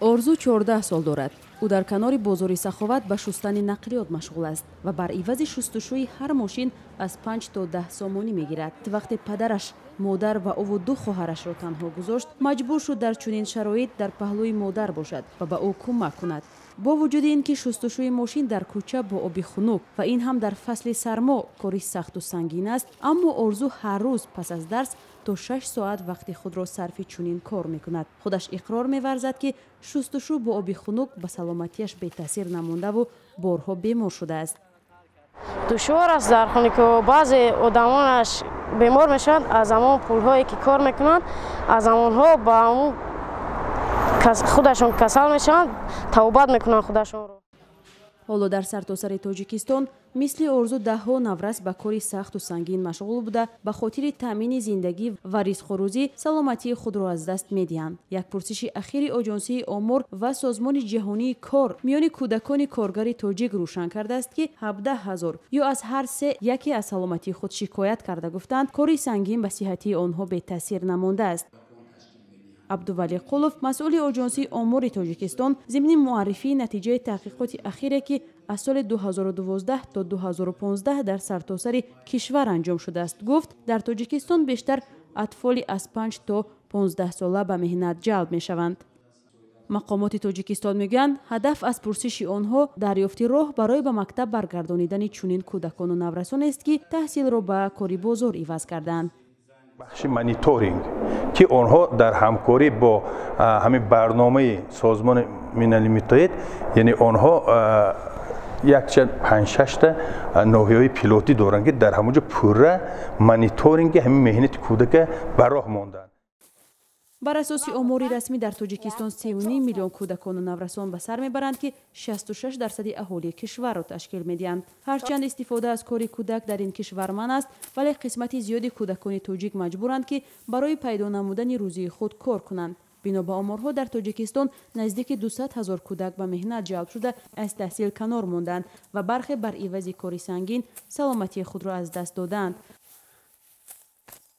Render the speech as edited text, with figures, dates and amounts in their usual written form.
Орзу 14 сол дорад. Ӯ дар канори бозори Саховат ба шустани нақлиёт машғул аст ва бар ивази шустушӯи ҳар мошин аз 5 то 10 сомонӣ мегирад. Вақте падараш модар ва ӯву ду хоҳарашро танҳо гузошт, маҷбур шуд дар чунин шароит дар паҳлӯи модар бошад ва ба ӯ кӯмак кунад. Бо вуҷуди ин ки шустушӯи мошин дар кӯча бо оби хунук ва ин ҳам дар фасли сармо кори сахту сангин аст, аммо Орзу ҳар рӯз пас аз дарс то 6 соат вақти худро сарфи чунин кор мекунад. Худаш иқрор меварзад, ки шустушӯ бо оби хунук ба саломатиаш бетаъсир намондаву борҳо бемор шудааст. Душвор аст дар хоне, ки баъзе одамонаш бемор мешаванд, аз ҳамон пулҳое ки кор мекунанд, аз ҳамонҳо ба ҳамон худашон касал мешаванд, тавбат мекунанд худашонро. Ҳоло дар сартосари Тоҷикистон мисли Орзу даҳҳо наврас ба кори сахту сангин машғул буда, ба хотири таъмини зиндагӣ ва ризқу-рӯзӣ саломатии худро аз даст медиҳанд. Як пурсиши ахири Оҷонсии омор ва Созмони ҷаҳонии кор миёни кӯдакони коргари тоҷик рӯшан кардааст, ки 17 ҳазор ё аз ҳар се яке аз саломатии худ шикоят карда гуфтанд, кори сангин ба сиҳатии онҳо бетаъсир намондааст. Абдувалӣ Қулов, масъули Оҷонсии омори Тоҷикистон, зимни муаррифии натиҷаи таҳқиқоти ахире, ки аз соли 2012 то 2015 дар сартосари кишвар анҷом шудааст, гуфт, дар Тоҷикистон бештар атфоли аз 5 то 15 сола ба меҳнат ҷалб мешаванд. Мақомоти Тоҷикистон мегӯянд, ҳадаф аз пурсиши онҳо дарёфти роҳ барои ба мактаб баргардонидани чунин кӯдакону наврасонест, ки таҳсилро ба кори бозор иваз кардаанд. Бахши мониторинг, ки онҳо дар ҳамкорӣ бо ҳамин барномаи Созмони Милали Муттаҳид, яъне онҳо якчанд панҷшашта ноҳияҳои пилотӣ доранд, ки дар ҳамон ҷо пурра мониторинги ҳамин меҳнати кӯдака ба роҳ монданд. Бар асоси омори расмӣ, дар Тоҷикистон 3,5 миллион кӯдакону наврасон ба сар мебаранд, ки 66% аҳолии кишварро ташкил медиҳанд. Ҳарчанд истифода аз кори кӯдак дар ин кишвар манъ аст, вале қисмати зиёди кӯдакони тоҷик маҷбуранд, ки барои пайдо намудани рӯзии худ кор кунанд. Бино ба оморҳо, дар Тоҷикистон наздики 200 ҳазор кӯдак ба меҳнат ҷалб шуда, аз таҳсил канор мондаанд ва бархе бар ивази кори сангин саломатии худро аз даст додаанд.